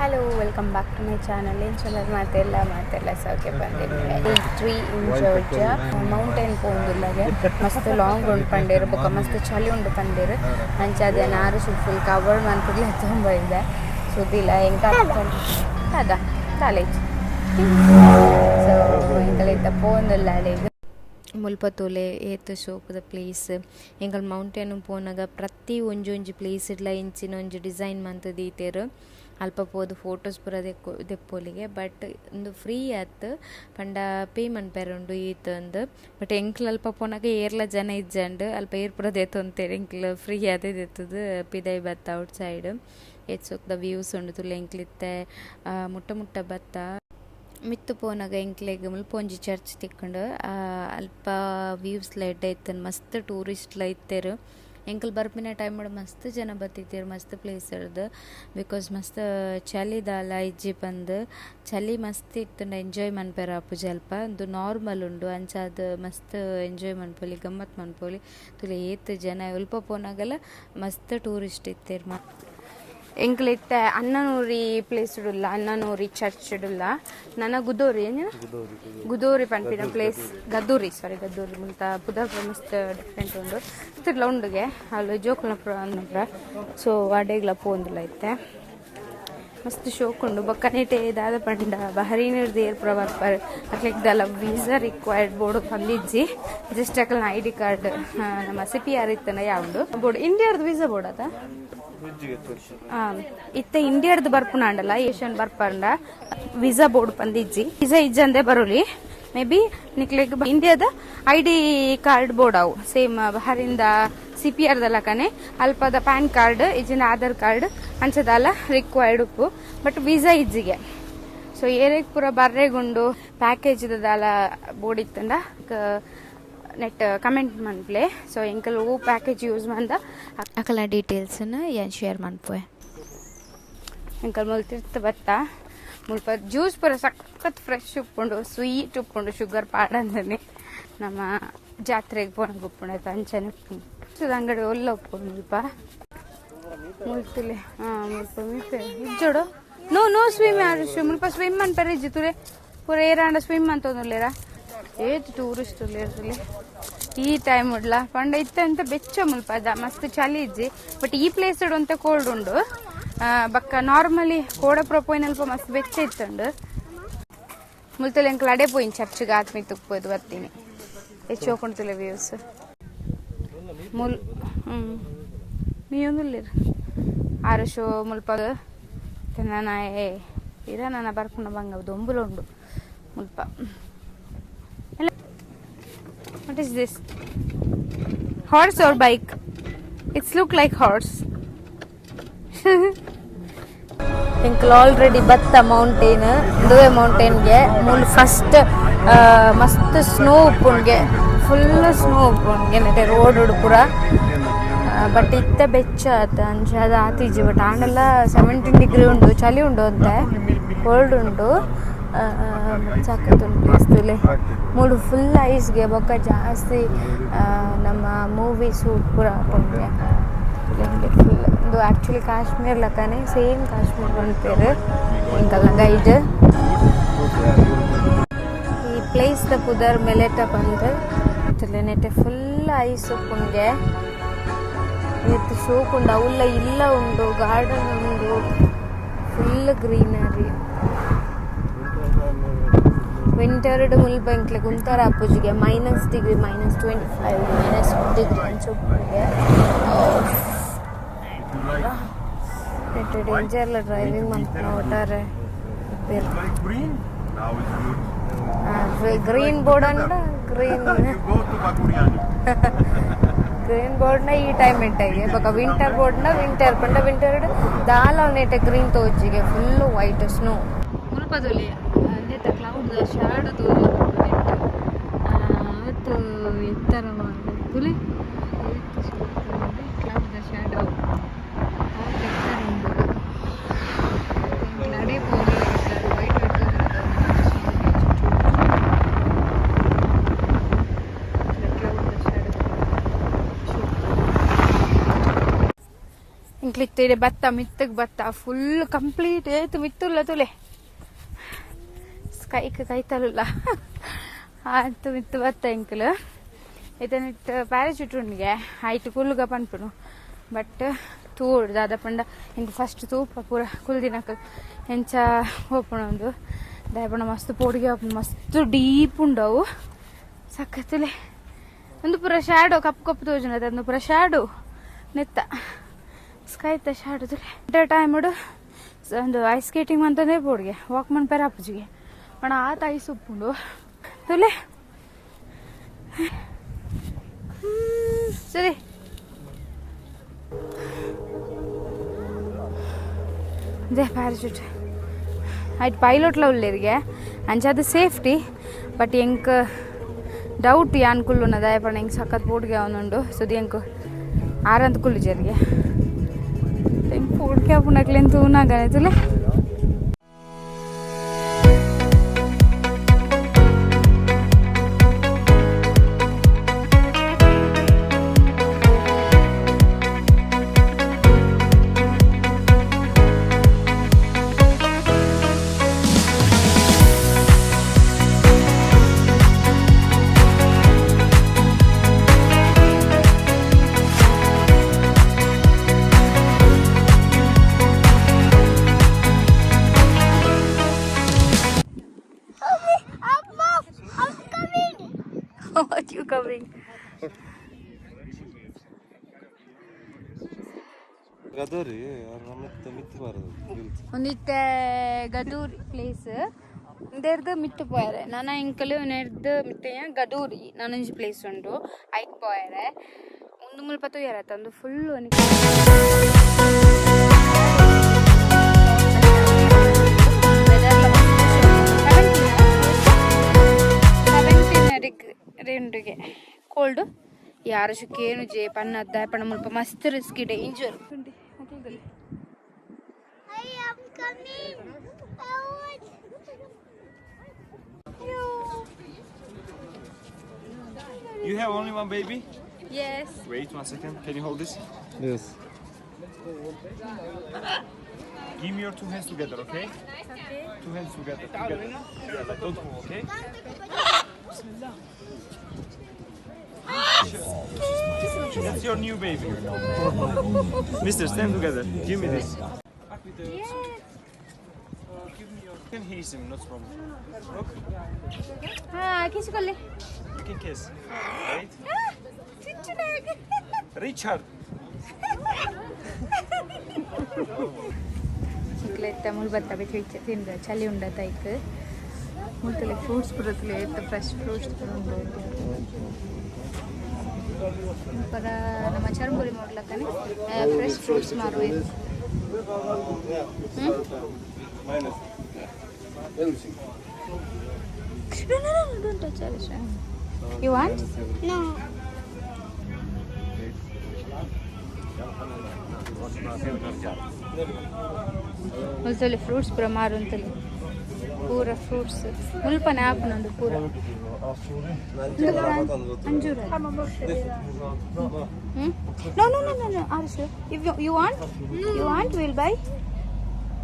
Hello, welcome back to my channel. ಎಂಚ ಮಾತೆಲ್ಲ? ಮಾತೆಲ್ಲ ಸೌಖ್ಯ ಬಂದಿದ್ದೆ. ಟ್ರೀ ಇನ್ ಜಾರ್ಜಿಯಾ ಮೌಂಟೇನ್ ಪೋಂದುಲ್ಲಗೆ. ಮಸ್ತ್ ಲಾಂಗ್ ಉಂಡು ಪಂಡೇರು, ಬೊಕ ಮಸ್ತ್ ಚಳಿ ಉಂಡು ಪಂಡೇರು. ಅಂಚ ಅದೇನು ಆರು ಫುಲ್ ಕವರ್ ಮನ್ಪುಗ್ಲೆ ತುಂಬ ಇದೆ ಸುದಿಲ್ಲ ಎಂಕ ಅದ ಕಾಲೇಜ್. ಸೊ ಎಂಕಲ್ ಪೋಂದುಲ್ಲ ಅಲೆಗ್. ಮುಲ್ಪ ತೂಲೆ, ಏತ್ ಶೋಕುದ ಪ್ಲೇಸ್. ಎಂಕಲ್ ಮೌಂಟೇನ್ ಪೋನಗ ಪ್ರತಿ ಒಂಜಿ ಒಂಜಿ ಪ್ಲೇಸ್ ಇಡ್ಲ ಇಂಚಿನ ಒಂಜಿ ಡಿಸೈನ್ ಮಂತ್ ದೀತೆರ್. ಅಲ್ಪ ಪೋದು ಫೋಟೋಸ್ ಪೂರ ದೆಕ್ಕು ದೆಪ್ಪೊಲಿಗೆ. ಬಟ್ ಉಂದು ಫ್ರೀ ಅತ್, ಪಂಡ ಪೇ ಮನ್ಪೆರೆ ಉಂಡು ಈತ್ ಅಂದ್. ಬಟ್ ಎಂಕ್ಲ ಅಲ್ಪ ಪೋನಗ ಏರ್ಲ ಜನ ಇಜ್ಜಂಡ್. ಅಲ್ಪ ಏರ್ ಪೂರ ದೆತ್ತೊಂತೆರ್. ಎಂಕ್ಲ ಫ್ರೀ ಆದ್ ದೆತ್ತುದು ಪಿದೈ ಬತ್ತ. ಔಟ್ ಸೈಡ್ ಏತ್ ಸೋಕುದ ವ್ಯೂಸ್ ಉಂಡು ತೂಲೆ. ಎಂಕ್ಲ್ ಇತ್ತೆ ಮುಟ್ಟ ಮುಟ್ಟ ಬತ್ತ. ಮಿತ್ತ್ ಪೋನಗ ಎಂಕ್ಲೆಗ್ ಮುಲ್ಪ ಒಂಜಿ ಚರ್ಚ್ ತಿಕ್ಕುಂಡು. ಅಲ್ಪ ವ್ಯೂಸ್ ಲ ಎಡ್ಡೆ ಇತ್ತುಂಡು. ಮಸ್ತ್ ಟೂರಿಸ್ಟ್ ಲ ಇತ್ತೆರ್. ಎಂಕುಲು ಬರ್ಪಿನ ಟೈಮ್ ಮಸ್ತ್ ಜನ ಬತ್ತಿತ್ತೆರ್ ಮಸ್ತ್ ಪ್ಲೇಸ್ ಡ್ದ್, because ಮಸ್ತ್ ಚಳಿ ದಾಲ ಇಜ್ಜಿ ಪಂದ್. ಚಳಿ ಮಸ್ತ್ ಇತ್ತುಂಡ ಎಂಜಾಯ್ ಮನ್ಪೆರೆ ಆಪುಜಿ ಅಲ್ಪ. ಉಂದು ನಾರ್ಮಲ್ ಉಂಡು, ಅಂಚಾದ್ ಮಸ್ತ್ ಎಂಜಾಯ್ ಮನ್ಪೊಲಿ, ಗಮ್ಮತ್ ಮನ್ಪೊಲಿ. ತೂಲೆ, ಏತ್ ಜನ. ಒಲ್ಪ ಪೋನಗಲ ಮಸ್ತ್ ಟೂರಿಸ್ಟ್ ಇತ್ತೆರ್. ಎಂಕ್ಲ ಇತ್ತೆ ಅನ್ನನೂರಿ ಪ್ಲೇಸ್ ಉಲ್ಲ, ಅನ್ನನೂರಿ ಚರ್ಚ್ ಉಲ್ಲ. ನನ ಗುದೋರಿ, ಗುದೋರಿ ಪನ್ಪಿನ ಪ್ಲೇಸ್, ಗದ್ದೂರಿ, ಸಾರಿ, ಗದ್ದೂರಿ. ಮುಲ್ತ ಪುದರ್ ಮಸ್ತ್ ಡಿಫ್ರೆಂಟ್ ಉಂಡು. ಮಸ್ತ್ ಉಂಡುಗೆ ಅಲ್ಲಿ ಜೋಕುಲ್ನ ಪೂರ. ಸೊ ಅಡೆಗ್ಲ ಪೋಂದುಲ್ಲ ಇತ್ತೆ. ಮಸ್ತ್ ಶೋಕ್ ಉಂಡು. ಬೊಕ್ಕ ನೆಟೆ ದಾದ ಪಂಡ, ಬಹರೀನ್ ಏರ್ ಪೂರ ಬರ್ಪರ್, ಅಕ್ಲೆಗ್ ದಾಲ ವೀಸಾ ರಿಕ್ವೈರ್ಡ್ ಬೋಡು ಪಂದಿಜ್ಜಿ. ಜಸ್ಟ್ ಅಕಲ್ನ ಐಡಿ ಕಾರ್ಡ್, ನಮ್ಮ ಸಿಪಿಆರ್ ಇತ್ತಂಡ ಯಾವುಂಡು ಬೋರ್ಡ್. ಇಂಡಿಯಾದ ವೀಸಾ ಬೋರ್ಡ್ ಅದ. ಇತ್ತೆ ಇಂಡಿಯಾಡ್ದು ಬರ್ಪುನಾಂಡಲ, ಏಷ್ಯನ್ ಬರ್ಪಂಡ ವೀಸಾ ಬೋರ್ಡ್ ಪಂದಿಜ್ಜಿ. ವೀಸಾ ಇಜ್ಜಂದೆ ಬರೋಲಿ. ಮೇ ಬಿ ನಿಕ್ಲೆಗ್ ಇಂಡಿಯಾದ ಐಡಿ ಕಾರ್ಡ್ ಬೋರ್ಡ್ ಅವು. ಸೇಮ್ ಬಹರಿಂದ ಸಿಪಿಆರ್ ದಲಕನೆ ಅಲ್ಪದ ಪ್ಯಾನ್ ಕಾರ್ಡ್ ಇಜ್ಜಿಂಡ ಆಧಾರ್ ಕಾರ್ಡ್ ಅಂಚದಾಲ ರಿಕ್ವೈರ್ಡ್ ಉಪ್ಪು. ಬಟ್ ವೀಸಾ ಇಜ್ಜಿಗೆ. ಸೊ ಏರೆಗ್ ಪೂರ ಬರ್ರೆಗುಂಡು, ಪ್ಯಾಕೇಜ್ ದಾಲ ಬೋರ್ಡ್ ಇತ್ತಂಡ ನೆಟ್ ಕಮೆಂಟ್ ಮನ್ಪ್ಲೆ. ಸೊ ಎಂಕಲ್ ಓ ಪ್ಯಾಕೇಜ್ ಯೂಸ್ ಮಂದ ಅಕಲ್ನ ಡೀಟೇಲ್ಸ್ನ ಯಾನ್ ಶೇರ್ ಮನ್ಪುವೆ. ಎಂಕಲ್ ಮುಲ್ ತಿರ್ತ್ ಬತ್ತ. ಮುಲ್ಪ ಜ್ಯೂಸ್ ಪೂರ ಸಖತ್ ಫ್ರೆಶ್ ಉಪ್ಪುಂಡು, ಸ್ವೀಟ್ ಉಪ್ಪುಂಡು. ಶುಗರ್ ಪಾಡಂದನೆ ನಮ್ಮ ಜಾತ್ರೆಗೆ ಪೋನಗ ಉಪ್ಪುಂಡು ಅಂಚನೆ ಉಪ್ಪುಂಡು. ಅಂಗಡಿ ಒಲ್ಲ ಉಪ್ಪುಂಡು ಮುಲ್ಪ. ಮುಲ್ತುಲೆ, ಹಾ, ಮುಲ್ಪ ಮೀಪೆ ಇಜ್ಜೋಡು. ನೋ ನೋ ಸ್ವಿಮ್ ಆರು. ಮುಲ್ಪ ಸ್ವಿಮ್ ಅನ್ಪರೆ ಇಜ್ಜಿ. ತುಲೆ, ಪೂರ ಏರಾಂಡ ಸ್ವಿಮ್ ಅಂತೊಂದುಲ್ಲೇರ. ಏತ್ ಟೂರಿಸ್ಟ್ ಉಲ್ಲೇರ್ ತುಲೆ ಈ ಟೈಮ್ ಉಡ್ಲ. ಪಂಡ ಇತ್ತೆ ಅಂತ ಬೆಚ್ಚ ಮುಲ್ಪ ಅದ, ಮಸ್ತ್ ಚಳಿ ಇಜ್ಜಿ. ಬಟ್ ಈ ಪ್ಲೇಸ್ ಒಂತೆ ಕೋಲ್ಡ್ ಉಂಡು. ಬಕ್ಕ ನಾರ್ಮಲಿ ಕೋಡಪುರ ಪೋಯಿನಲ್ಪ ಮಸ್ತ್ ಬೆಚ್ಚ ಇತ್ತುಂಡು. ಮುಲ್ತಲೆ ಎಂಕಲ್ ಅಡೆ ಪೋಯಿನ್ ಚರ್ಚ್ಗೆ ಆತ್ಮಿ ತುಕ್ಪೋದು ಬರ್ತೀನಿ. ಹೆಚ್ಚು ಹೋಗ್ಕೊಂಡ್ತಿಲ್ಲ ವ್ಯೂಸ್ ಮುಲ್. ನೀವೊಂದುಲ್ಲೇರು ಆರು ಶೋ ಮುಲ್ಪ. ನಾಯೆ ಇರ ನನ್ನ ಬರ್ಪುನ ಬಂಗ ದೊಂಬುಲ ಉಂಡು ಮುಲ್ಪ. What is this? Horse or bike? It's look like horse. ಎಂಕಲ್ ಆಲ್ರೆಡಿ ಬತ್ತ ಮೌಂಟೇನ್. ಇಂದುವೆ ಮೌಂಟೇನ್ಗೆ. ಮೂಲು ಫಸ್ಟ್ ಮಸ್ತ್ ಸ್ನೋ ಉಪ್ಪುಂಡ್ಗೆ, ಫುಲ್ ಸ್ನೋ ಉಪ್ಪುಂಡ್ಗೆ ನೆಟೆ ರೋಡ್ ಪೂರ. ಬಟ್ ಇತ್ತೆ ಬೆಚ್ಚ ಆತ, ಅಂಚ ಅದು ಆತಿಜ್ಜಿ. ಬಟ್ ಆಂಡಲ 17 ಡಿಗ್ರಿ ಉಂಡು, ಚಳಿ ಉಂಡು ಅಂತೆ, ಕೋಲ್ಡ್ ಉಂಡು. ಸಖತ್ ಉಂಟು ಪ್ಲೇಸ್ ತೂಲೆ. ಮೂಲು ಫುಲ್ ಐಸ್ಗೆ. ಬೊಕ್ಕ ಜಾಸ್ತಿ ನಮ್ಮ ಮೂವಿ ಶೂಟ್ ಪೂರ ಆಪುಂಡ್ಗೆ ಫುಲ್. ಉಂದು ಆಕ್ಚುಲಿ ಕಾಶ್ಮೀರ್ ಲಕ್ಕನೆ, ಸೇಮ್ ಕಾಶ್ಮೀರ್ ಪನ್ಪೆರ್ ಎಂಕಲ್ನ ಗೈಡ್. ಈ ಪ್ಲೇಸ್ ದ ಪುದರ್ ಮೆಲೆಟ ಪಂದ್. ನೆಟೆ ಫುಲ್ ಐಸ್ ಉಪ್ಪುಂಡ್ಗೆ. ಏತ್ ಶೋಕ್ ಉಂಡು. ಅವುಲ್ಲ ಇಲ್ಲ ಉಂಡು, ಗಾರ್ಡನ್ ಉಂಡು, ಫುಲ್ ಗ್ರೀನರಿ. ವಿಂಟರ್ ಮುಲ್ಪ ಎಂಕ್ಲೆಗ್ ಉಂತರ ಆಪುಜಿಗೆ. Minus degree, -25, -1 degree ಅಂಚ ಉಪ್ಪುಂಡ್ಗೆ. ನೆಟ್ ಡೇಂಜರ್ಲ ಡ್ರೈವಿಂಗ್ ಮನ್ಪುನ ಒಟ್ಟಾರೆ. Like green? Now it's good. Green board ಅಂಡ green. You go to Bakuriani. Green board ನ ಈ ಟೈಮ್ ಇಟ್ಟಾಗೆ. ಬೊಕ ವಿಂಟರ್ ಬೋರ್ಡ್ ನ ವಿಂಟರ್ ಪಂಡ ವಿಂಟರ್ ದಾಲ ನೆಟೆ ಗ್ರೀನ್ ತೋಜಿಗೆ, ಫುಲ್ ವೈಟ್ ಸ್ನೋ. ಮುಲ್ಪ ತೂಲೆ, ನೆತ್ತ ಕ್ಲೌಡ್ ಶಾಡೋ ತೋಜು ನೆಟ್. ಆತು ಎತ್ತರ ತುಲೆ, ಕ್ಲೌಡ್ ದ ಶಾಡೋ ಆತ್ ಎತ್ತರ ಉಂಡು. ನಡೆ ಪೋದು ವೈಟ್ ವೈಟ್. ಕ್ಲೌಡ್ ದ ಶಾಡೋ. ಎಂಕ್ಲ ಎಂಕ್ಲಿತ್ತೆ ಬತ್ತ ಮಿತ್ತಗ್ ಬತ್ತ ಫುಲ್ ಕಂಪ್ಲೀಟ್ ಏತು ಮಿತ್ತುಲ್ಲ ತುಲೆ ಸ್ಕೈಕ್ ಕೈತಲುಲ್ಲ ಆತು ಮಿತ್ತು ಬತ್ತ ಎಂಕಲ್ ಇತನಿಟ್ ಪ್ಯಾರಾಚೂಟ್ ಉಂಡಿಗೆ ಆಯ್ತು ಕುಲ್ಲುಗ ಪನ್ಪುನು ಬಟ್ ತೂಡು ದಾದ ಪಂಡ ಎಂಕ್ ಫಸ್ಟ್ ತೂಪ ಪೂರ ಕುಲ್ದಿನಕ ಎಂಚ ಓಪುಣ ಒಂದು ದಾಯಪಂಡ ಮಸ್ತ್ ಪೋಡಿಗೆ ಆಪುಂಡು ಮಸ್ತ್ ಡೀಪ್ ಉಂಡವು ಸಖತ್ತುಲೆ ಒಂದು ಪೂರ ಶ್ಯಾಡೋ ಕಪ್ಪು ಕಪ್ಪು ತೋಜುಂಡು ಅದೊಂದು ಪೂರ ಶ್ಯಾಡೋ ನೆತ್ತ ಸ್ಕೈತ ಶ್ಯಾಡೋ ತುಲೆ ಟೈಮ್ ಒಂದು ಐಸ್ ಸ್ಕೇಟಿಂಗ್ ಅಂತಂದೇ ಪೋಡಿಗೆ ವಾಕ್ ಮನ್ಪೆರ ಆಪುಜಿಗೆ ಪಂಡ ಆತ ಐಸ್ ಉಪ್ಪುಂಡು ತುಲೆ ಸರಿ ಅದೇ ಪ್ಯಾರಾಚೂಟ್ ಆಯ್ತು ಪೈಲಟ್ಲ ಉಲ್ಲೇರಿಗೆ ಅಂಚ ಅದು ಸೇಫ್ಟಿ ಬಟ್ ಎಂಕ್ ಡೌಟ್ ಯಾನ್ ಕುಲ್ಲುನ ದಯಪಂಡ ಎಂಕ್ ಸಖತ್ ಪೋಡ್ಗೆ ಅವನುಂಡು ಸುದಿ ಎಂಕ್ ಆರಂತ ಕುಲ್ಲು ಜರಿಗೆ ಎಂಕ್ ಪೋಡ್ಗೆ ಆಪುನಕ್ಲೆನ್ ತೂನಾಗನೆ ತುಲೆ. I'm coming. What you covering? ಗದರಿ ಮಿತ್ತ ಮಿತ್ತು ಬಾರದು. ಒಂದಿತ್ತೆ ಗದೂರಿ ಪ್ಲೇಸ್ ಇಂದೆರ್ದು ಮಿತ್ತು ಪೋಯರೆ ನನ ಎಂಕಲು ನೆರ್ದು ಮಿತ್ತೆಯ ಗದೂರಿ ನಾನೊಂಜಿ ಪ್ಲೇಸ್ ಉಂಡು ಐಕ್ ಪೋಯರೆ ಒಂದು ಮುಲ್ಪ ತೂಯರತ್ತ ಒಂದು ಫುಲ್. 17 ಡಿಗ್ರಿ ಕೋಲ್ಡ್ ಯಾರು ಶುಕೇನು ಜೆ ಪನ್ನ ಪಣ್ಣ ಮುಲ್ಪ ಮಸ್ತ್ risk danger. I am coming. I want. You have only one baby? Yes. Wait one second. Can you hold this? Yes. Give me your two hands together, okay? Two hands together. Together. Yeah, like, don't move, okay? That's your new baby. Mister, stand together. Give me this. Yes. Give me your. You can kiss him, no problem. Look, ha kiss ಕೊಲ್ಲಿ. You can kiss. Wait. Richard. ಚಿಕ್ಲೆ ಮುಲ್ ಬತ್ತ ಬೇತೆ ತಿಂದ ಚಳಿ ಉಂಡ Tahqiq ಮುಲ್ತಲೆ fruits ಪೂರ ಇತ್ತು fresh fruits ಪೂರ ಉಂಡು ಪರ ನಮ್ಮ ಚರ್ಮುರಿ ನೋಡ್ಲಕ್ಕನೆ ಫ್ರೆಶ್ ಫ್ರೂಟ್ಸ್ ಮಾರುವ. No, no, no, don't touch it. You want? No. ಮುಲ್ತಲೆ fruits ಪೂರ ಮಾರುಂತಲೆ ಪೂರ ಫ್ರೂಟ್ಸ್ ಮುಲ್ಪನೆ ಆಪುನೊಂದು ಪೂರ ಅಂಜೂರ. No, no, no, no, no, Arush, if you want, you want, will buy.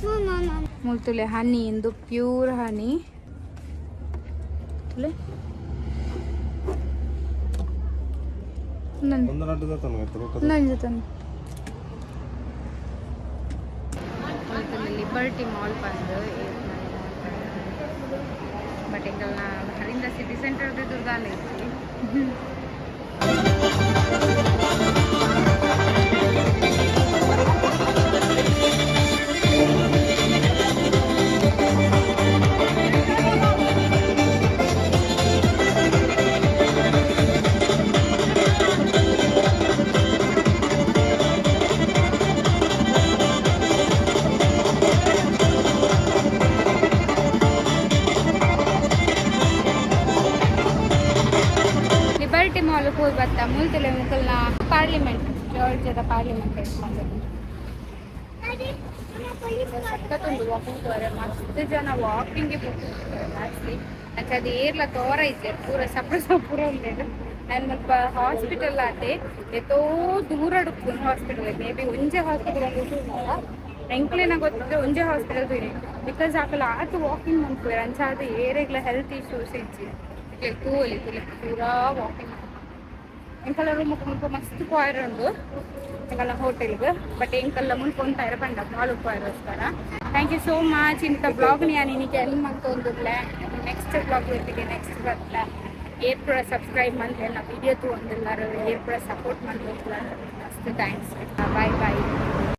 No, no, no. ಮುಲ್ತುಲೆ ಹನಿ ಇಂದು ಪ್ಯೂರ್ ಹನಿ ತುಲೆ. ಒಂದು ನಡ್ಡು ತಂದು. ನನ್ನ ಜೊತೆ ಲಿಬರ್ಟಿ ಮಾಲ್ ಬಂದು ಬಟ್ ಎಂಕಲ್ನ ಹರಿಂದ ಸಿಟಿ ಸೆಂಟರ್ ದುರ್ಗಾಲ ಇತ್ತು. ಲಿಬರ್ಟಿ ಮಾಲ್ ಹೋಗಿ ಬತ್ತ ಮುಲ್ತಲೆ ಮುಕಲ್ನ ಪಾರ್ಲಿಮೆಂಟ್ ಜಾರ್ಜಿಯಾದ ಪಾರ್ಲಿಮೆಂಟ್ ಸಖತ್ ವಾಕಿಂಗ್ ತೋರೆ ಮಸ್ತ್ ಜನ ವಾಕಿಂಗ್ ಜಾಸ್ತಿ. ಅಂಚ ಅದು ಏರ್ಲ ತೋರ ಇಜ್ಜೆರ್ ಪೂರ ಸಪ್ರ ಸಪುರ ಉಲ್ಲೆರ್. ನಾನು ಮುಲ್ಪ ಹಾಸ್ಪಿಟಲ್ ಆತೆ. ಏತೋ ದೂರ ಉಪ್ಪುನು ಹಾಸ್ಪಿಟಲ್. ಮೇ ಬಿ ಒಂಜೆ ಹಾಸ್ಪಿಟಲ್ ಎಂಕ್ಲೆನ ಗೊತ್ತಿದ್ರೆ ಒಂಜೆ ಹಾಸ್ಪಿಟಲ್ ತೂಯಿನಿ. Because ಅಕಲ್ ಆತ್ ವಾಕಿಂಗ್ ಮನ್ಪುವೆರ್. ಅಂಚಾದ್ ಏರೆಗ್ಲ ಹೆಲ್ತ್ ಇಶ್ಯೂಸ್ ಇಜ್ಜಿ. ತೂವೊಲಿ, ತೂಲೆ, ಪೂರಾ ವಾಕಿಂಗ್. ಎಂಕಲ್ಲ ರೂಮ್ ಮುಲ್ಪ ಮಸ್ತ್ ಪೋಯೆರೆ ಉಂಡು ಎಂಕಲ್ನ ಹೋಟೆಲ್ಗ್. ಬಟ್ ಎಂಕಲ್ಲ ಮುಲ್ಪ ಉಂತಾಯೆರೆ ಪಂಡ ಬಾಲ್ ಪೋಯೆರೋಸ್ಕರ. Thank you so much. ಇಂತ ಬ್ಲಾಗ್ ಯಾನ್ ಇನಿಕ್ ಎಂಡ್ ಮಂತೊಂದುಲ್ಲೆ. ನೆಕ್ಸ್ಟ್ ಬ್ಲಾಗ್ ಒಟ್ಟಿಗೆ ನೆಕ್ಸ್ಟ್ ಬರ್ಲ. ಏರ್ ಪೂರ ಸಬ್ಸ್ಕ್ರೈಬ್ ಮಂತ್, ಎನ್ನ ವಿಡಿಯೋ ತೂವೊಂದುಲ್ಲಾರ, ಏರ್ ಪೂರ ಸಪೋರ್ಟ್ ಮಂತೊಂದುಲ್ಲಾರ, ಮಸ್ತ್ thanks. Boy boy.